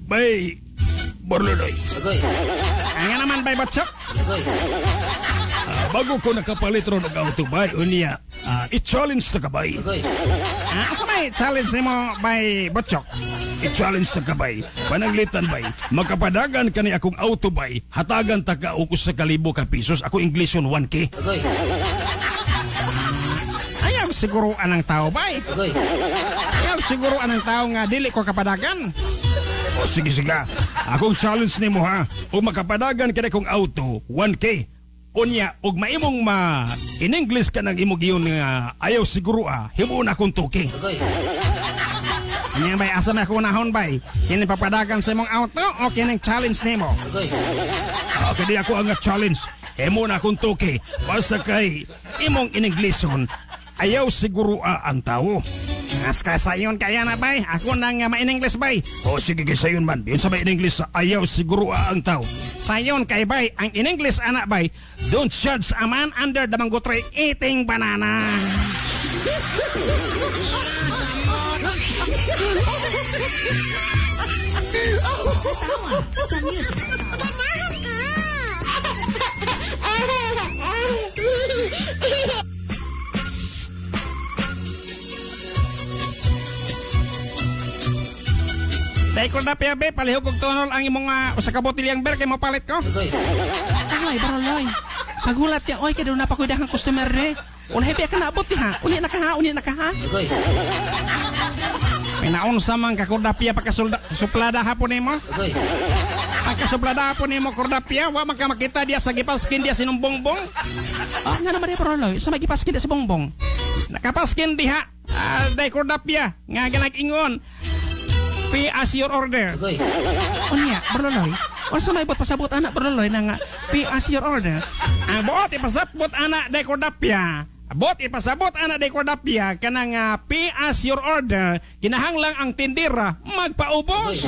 Bay Borloloy. Nga naman, bay Butchok? Bago ko nakapalit ron og auto, bay, unya, i-challenge ta ka, bay. Ako may challenge nimo, bay Butchok? I-challenge ta ka, bay. Pananglitan, bay, makapadagan kani akong auto, bay, hatagan ta ka og 1,000 ka pesos. Ako Englishon 1K. Ayaw siguro anang tao, bay. Ayaw siguro anang tao nga dili ko kapadagan. O sige, sige. Akong challenge nimo ha. O makapadagan kani akong auto, 1K. Unya, og maimong ma in English ka ng imong giyon nga ayaw siguro ah, himuon akong 2K. Nya bay, asa na ako nahon, bay? Kini papadagan sa imong auto o kining challenge nimo? Kadi ako ang challenge. Himuon akong 2K. Basta kay imong in Englishon, ayaw siguro ah, ang tao. As ka sayon kaya na, bay. Ako nang ma-in English, bay. O sige kay sayon man. Yun sa may in English, ayaw siguro ah, ang tao. Sayon kay bay, ang in English ana, bay, don't judge a man under the mango tree eating banana. Tawa sa music. Ganahan ka! Dahil ko na piyabe, palihog og tunol ang imong usa ka botilyang beer kay mopalit ko. Ay, Baroloy. Pagulat ya, oy, kay doon na pa ko'y dahang customer re. Unay biya ka naabot ha. Unya na ka ha, unya na ka ha. Pinaunsa man ka kordapia pagkasulda suplada hapon nimo. Pagkasuplada hapon nimo kordapia, wa man ka makita diya sa gipaskin diya sinumbongbong. Ah, nga naman Baroloy, sa may gipaskin sa bongbong. Nakapaskin diha day kordapia nga ganag-ingon. Pay as your order. Unya, Baroloy. Unsa may buot pasabot anak, Baroloy, na nga pay as your order? Ang buot ipasabot ana day kordapia. Buot ipasabot ana day kordapia kanang pay as your order, kinahanglang ang tindera magpaubos.